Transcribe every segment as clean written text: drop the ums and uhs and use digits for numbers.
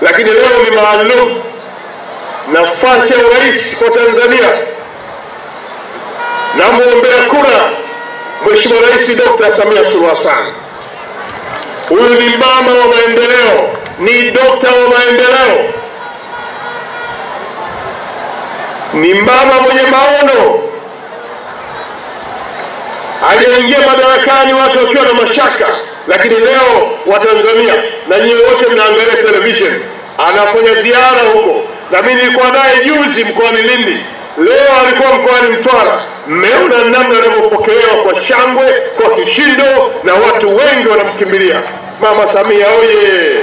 Lakini leo ni maalum, nafasi ya urais kwa Tanzania, na muombea kura Mheshimiwa Rais Dr. Samia Suluhu Hassan. Huyu ni mama wa maendeleo, ni dokta wa maendeleo, ni mama mwenye maono. Aliingia madarakani watu wakiwa na mashaka, lakini leo wa Tanzania na nyinyi wote mnaangalia television, anafanya ziara huko, na mimi nilikuwa naye juzi mkoani Lindi, leo alikuwa mkoani Mtwara. Mmeona namna anavyopokelewa kwa shangwe, kwa kishindo, na watu wengi wanamkimbilia. Mama Samia oye!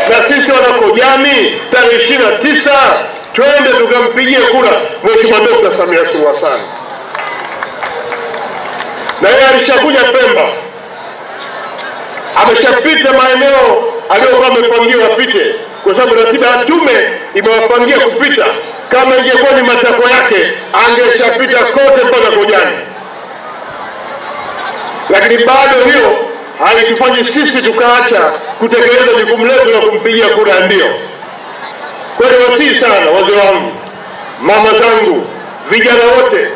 Na sisi wanakojani tarehe 29 twende tukampigie kura Mheshimiwa Dr. Samia Suluhu Hassan. Na yeye alishakuja Pemba, ameshapita maeneo aliyokuwa amepangiwa apite, kwa sababu ratiba ya tume imewapangia kupita. Kama ingekuwa ni matakwa yake angeshapita kote mpaka Kojani. Lakini bado hiyo haitufanyi sisi tukaacha kutekeleza jukumu letu la kumpigia kura ndio. Kwa hiyo wasihi sana wazee wangu, mama zangu, vijana wote,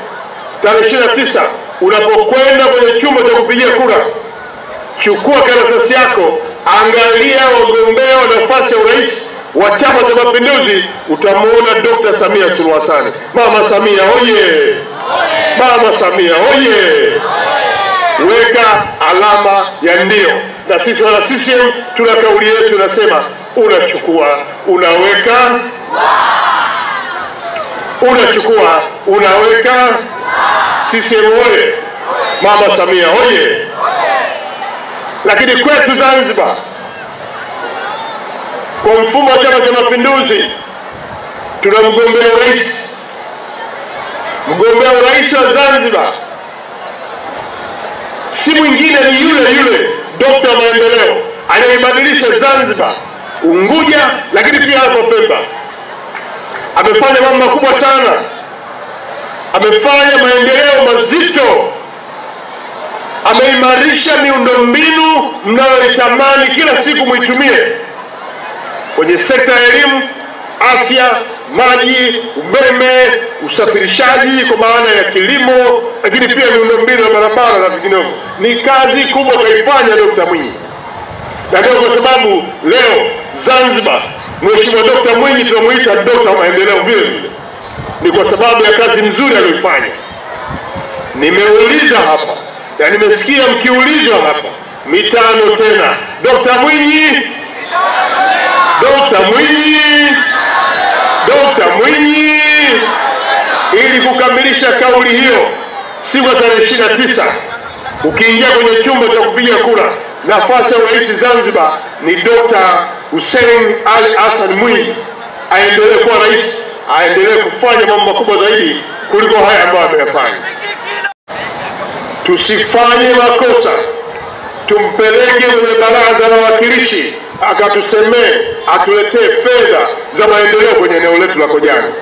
tarehe 29 unapokwenda kwenye chumba cha kupigia kura, chukua karatasi yako, angalia wagombea wa nafasi ya urais wa Chama cha Mapinduzi, utamuona Dr. Samia Suluhu Hassan. Mama Samia oye! Mama Samia oye! Weka alama ya ndio. Na sisi wana CCM tuna kauli yetu nasema, unachukua unaweka, unachukua unaweka. CCM oye! Mama Samia oye! Lakini kwetu Zanzibar, kwa mfumo wa Chama cha Mapinduzi, tuna mgombea urais. Mgombea urais wa Zanzibar si mwingine ni yule yule Dr. Maendeleo aliyebadilisha Zanzibar, Unguja, lakini pia hapo Pemba. Amefanya mambo makubwa sana, amefanya maendeleo mazito, ameimarisha miundombinu mnayoitamani kila siku muitumie kwenye sekta ya elimu, afya, maji, umeme, usafirishaji kwa maana ya kilimo, lakini pia miundombinu ya barabara na vinginevyo. Ni kazi kubwa kaifanya Dr. Mwinyi. Na ndio kwa sababu leo Zanzibar Mheshimiwa Dr. Mwinyi tunamuita Dr. Maendeleo vile vile. Ni kwa sababu ya kazi nzuri aliyoifanya. Nimeuliza hapa, na nimesikia mkiulizwa hapa, mitano tena, Dr. Mwinyi, Dr. Mwinyi, Dr. Mwinyi. Ili kukamilisha kauli hiyo, siku ya tarehe 29 ukiingia kwenye chumba cha kupiga kura, nafasi ya urais Zanzibar ni Dr. Hussein Ali Hassan Mwinyi. Aendelee kuwa rais, aendelee kufanya mambo makubwa zaidi kuliko haya ambayo ameyafanya. Tusifanye makosa, tumpeleke kwenye baraza la wawakilishi akatusemee, atuletee fedha za maendeleo kwenye eneo letu la Kojani,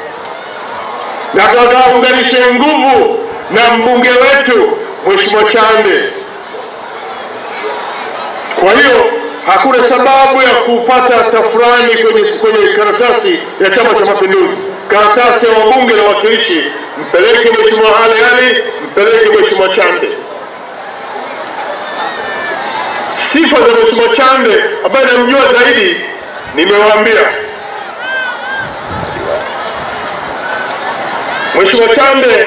na tukaunganishe nguvu na mbunge wetu Mheshimiwa Chande. Kwa hiyo hakuna sababu ya kupata tafrani kwenye karatasi ya Chama cha Mapinduzi, karatasi ya wabunge na wawakilishi. Mpeleke Mheshimiwa Ali Ali, mpeleke Mheshimiwa Chande. Sifa za Mheshimiwa Chande ambaye namjua zaidi, nimewaambia. Mheshimiwa Chande,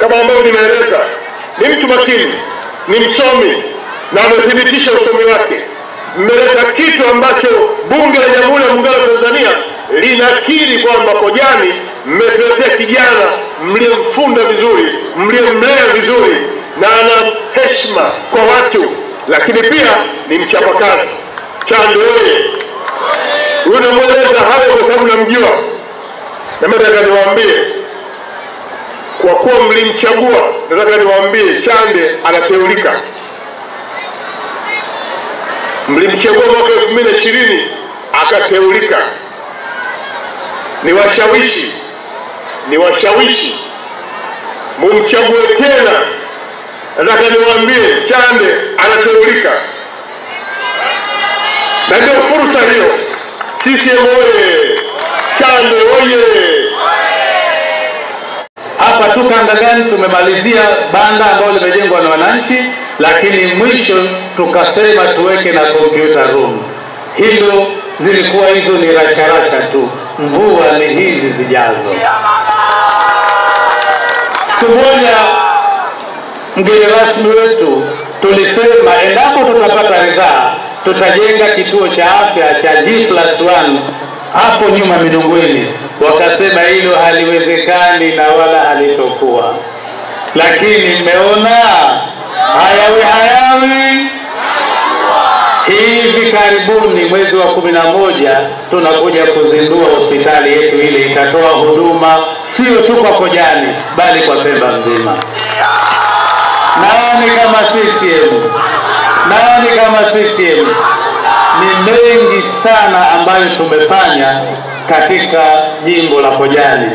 kama ambavyo nimeeleza, ni mtu makini, ni msomi na amethibitisha usomi wake. Mmeleta kitu ambacho Bunge la Jamhuri ya Muungano wa Tanzania linakiri kwamba Kojani mmetuletea kijana mliyemfunda vizuri, mliyemlea vizuri, na ana heshima kwa watu, lakini pia ni mchapakazi. Chande oye! Huyu namueleza hayo kwa sababu namjua. Na mimi nataka niwaambie, kwa kuwa mlimchagua, nataka niwaambie Chande anateulika. Mlimchagua mwaka 2020 akateulika. Ni washawishi mumchague tena. Nataka niwaambie Chande anateulika, na ndio fursa hiyo. CCM oye! Chande oye! Hapa tu Kangagani tumemalizia banda ambalo limejengwa na wananchi, lakini mwisho tukasema tuweke na computer room. Hilo zilikuwa hizo ni rasharasha tu, mvua ni hizi zijazo. Siku moja mgeni rasmi wetu tulisema endapo tutapata ridhaa tutajenga kituo cha afya cha G+1 hapo nyuma Midungweni. Wakasema hilo haliwezekani na wala halitokuwa, lakini mmeona hayawi hayawi. Hivi karibuni mwezi wa 11 tunakuja kuzindua hospitali yetu ile, itatoa huduma sio tu kwa Kojani bali kwa Pemba mzima. Nani kama CCM? Nani kama CCM? Ni mengi sana ambayo tumefanya katika jimbo la Kojani.